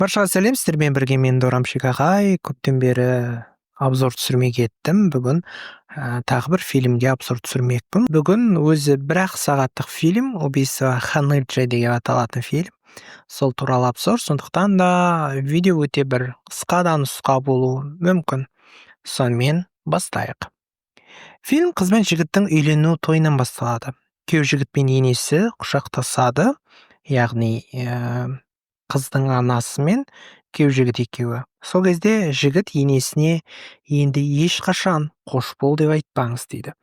Баршаға сәлем! Сіздермен бірге мен, Дорамшик ағай. Көптен бері обзор түсірмей кеттім. Бүгін тағы бір фильмге обзор түсірмекпін. Бүгін өзі бір-ақ сағаттық фильм, «Убийство Ханыльджи» деген аталатын фильм, сол туралы обзор. Сондықтан да видео өте бір қысқа да нұсқа болуы мүмкін. Сонымен, бастайық. Фильм қыз бен жігіттің үйлену тойынан басталады. Күйеу жігіт пен енесі құшақтасады, яғни қыздың анасы мен күйеу жігіт екеуі. Сол кезде жігіт енесіне: «Енді ешқашан қош бол деп айтпаңыз», – дейді.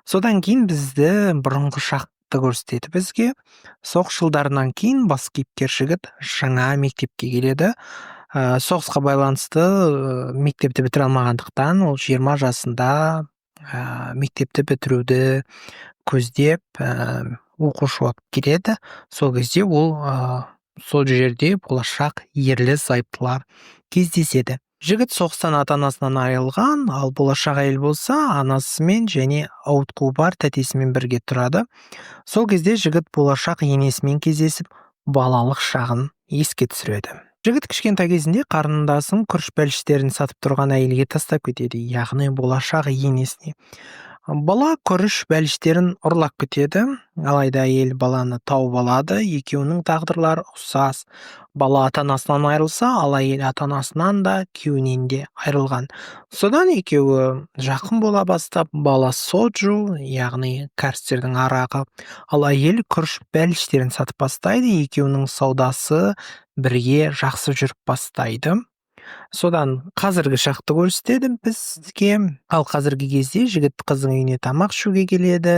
Содан кейін бізді бұрынғы шақты көрсетеді. Бізге соғыс жылдарынан кейін бас кейіпкер жігіт жаңа мектепке келеді. Соғысқа байланысты мектепті бітіре алмағандықтан, ол 20 жасында мектепті бітіруді көздеп, оқушы болып келеді. Сол кезде ол сол жерде болашақ ерлі зайыптылар кездеседі. Жігіт соғыстан ата анасынан айырылған, ал болашақ әйел болса, анасымен және ауытқуы бар тәтесімен бірге тұрады. Сол кезде жігіт болашақ енесімен кездесіп, балалық шағын еске түсіреді. Жігіт кішкентай кезінде қарындасын күріш бәліштерін сатып тұрған әйелге тастап кетеді, яғни болашақ енесіне. Бала күріш бәліштерін ұрлап кетеді, алайда әйел баланы тауып алады. Екеуінің тағдырлары ұқсас: бала ата анасынан айырылса, ал әйел ата анасынан да, күйеуінен де айырылған. Содан екеуі жақын бола бастап, бала соджу, яғни кәрістердің арағы, ал әйел күріш бәліштерін сатып бастайды. Екеуінің саудасы бірге жақсы жүріп бастайды. Содан қазіргі шақты көрсетеді бізге. Ал қазіргі кезде жігіт қыздың үйіне тамақ ішуге келеді.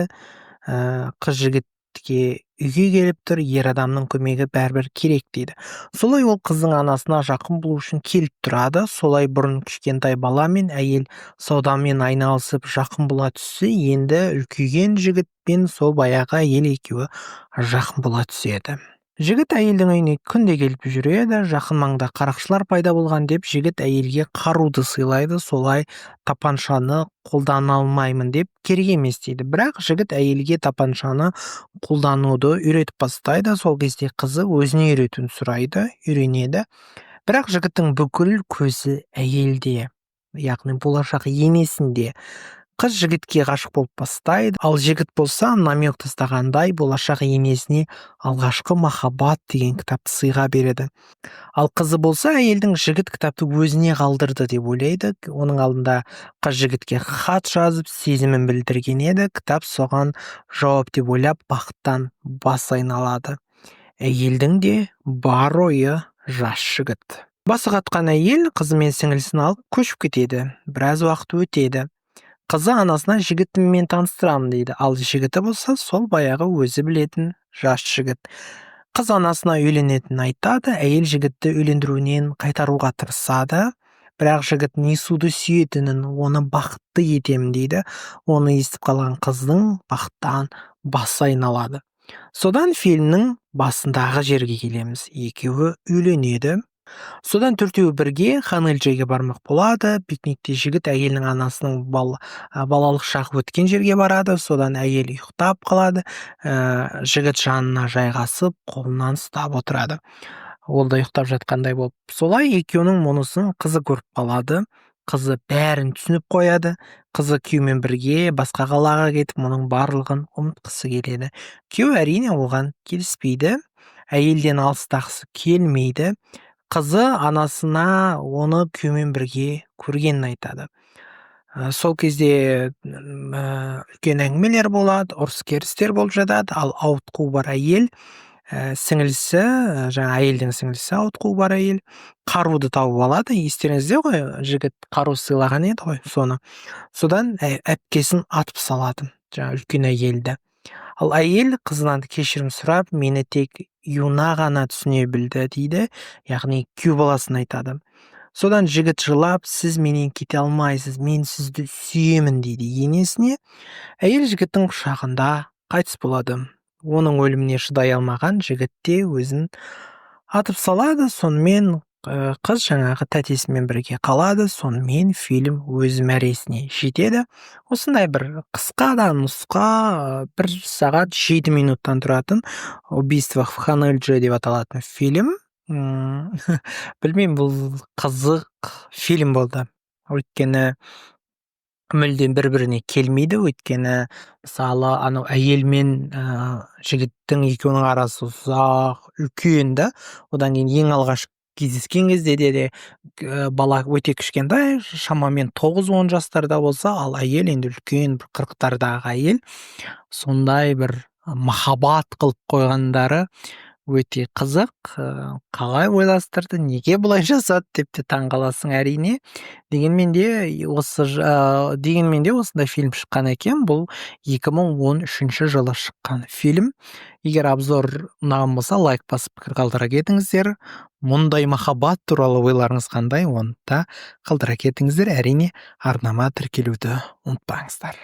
Қыз жігітке үйге келіп тұр, ер адамның көмегі бәрібір керек дейді. Солай ол қыздың анасына жақын болу үшін келіп тұрады. Солай бұрын кішкентай бала мен әйел саудамен айналысып, жақын бола түссе, енді үлкейген жігіт пен сол баяғы әйел екеуі жақын бола түседі. Жігіт әйелдің үйіне күнде келіп жүреді. Жақын маңда қарақшылар пайда болған деп, жігіт әйелге қаруды сыйлайды. Солай тапаншаны қолдана алмаймын деп, керек емес дейді. Бірақ жігіт әйелге тапаншаны қолдануды үйретіп бастайды. Сол кезде қызы өзіне үйретуін сұрайды, үйренеді. Бірақ жігіттің бүкіл көзі әйелде, яғни болашақ енесінде. Қыз жігітке ғашық болып бастайды, ал жігіт болса, намек тастағандай, болашақ енесіне «Алғашқы махаббат» деген кітапты сыйға береді. Ал қызы болса, әйелдің жігіт кітапты өзіне қалдырды деп ойлайды. Оның алдында қыз жігітке хат жазып, сезімін білдірген еді. Кітап соған жауап деп ойлап, бақыттан бас айналады. Әйелдің де бар ойы жас жігіт. Басы қатқан әйел қызы мен сіңілісін алып көшіп кетеді. Біраз уақыт өтеді. Қызы анасына жігітіммен таныстырамын дейді, ал жігіті болса, сол баяғы өзі білетін жас жігіт. Қыз анасына үйленетінін айтады. Әйел жігітті үйлендіруінен қайтаруға тырысады, бірақ жігіт Нисуды сүйетінін, оны бақытты етемін дейді. Оны естіп қалған қыздың бақыттан басы айналады. Содан фильмнің басындағы жерге келеміз. Екеуі үйленеді. Содан төртеуі бірге Ханыльджиге бармақ болады. Пикникте жігіт әйелінің анасының балалық шағы өткен жерге барады. Содан әйел ұйықтап қалады. Жігіт жанына жайғасып, қолынан ұстап отырады, ол да ұйықтап жатқандай болып. Солай екеуінің мұнысын қызы көріп қалады. Қызы бәрін түсініп қояды. Қызы күйеуімен бірге басқа қалаға кетіп, мұның барлығын ұмытқысы келеді. Күйеуі, әрине, оған келіспейді, әйелден алыстағысы келмейді. Қызы анасына оны күйеуімен бірге көргенін айтады. Сол кезде үлкен әңгімелер болады, ұрыс керістер болып жатады. Ал ауытқуы бар әйел, сіңілісі, жаңа әйелдің сіңлісі, ауытқуы бар әйел қаруды тауып алады. Естеріңізде ғой, жігіт қару сыйлаған еді ғой, соны. Содан әпкесін атып салады, жаңа үлкен әйелді. Ал әйел қызынан кешірім сұрап, «Мені тек Юна ғана түсіне білді» дейді, яғни күйеу баласын айтады. Содан жігіт жылап: «Сіз менен кете алмайсыз, мен сізді сүйемін», – дейді енесіне. Әйел жігіттің құшағында қайтыс болады. Оның өліміне шыдай алмаған жігіт те өзін атып салады. Сонымен қыз жаңағы тәтесімен бірге қалады. Сонымен фильм өз мәресіне жетеді. Осындай бір қысқа да нұсқа, 1 сағат 7 минуттан тұратын «Убийство в Ханыльдже» деп аталатын фильм. Білмеймін, бұл қызық фильм болды, өйткені мүлдем бір біріне келмейді. Өйткені, мысалы, анау әйел мен жігіттің, екеуінің арасы ұзақ, үлкен да. Одан кейін ең алғаш кездескен кезде де бала өте кішкентай, шамамен 9-10 жастарда болса, ал әйел енді үлкен, бір 40-тардағы әйел. Сондай бір махаббат қылып қойғандары өте қызық. Қалай ойластырды, неге бұлай жасады деп те таңқаласың, әрине. Дегенмен де осындай фильм шыққан екен. Бұл 2013 жылы шыққан фильм. Егер обзор ұнаған болса, лайк басып, пікір қалдыра кетіңіздер. Мұндай махаббат туралы ойларыңыз қандай, оны да қалдыра кетіңіздер. Әрине, арнама тіркелуді ұмытпаңыздар.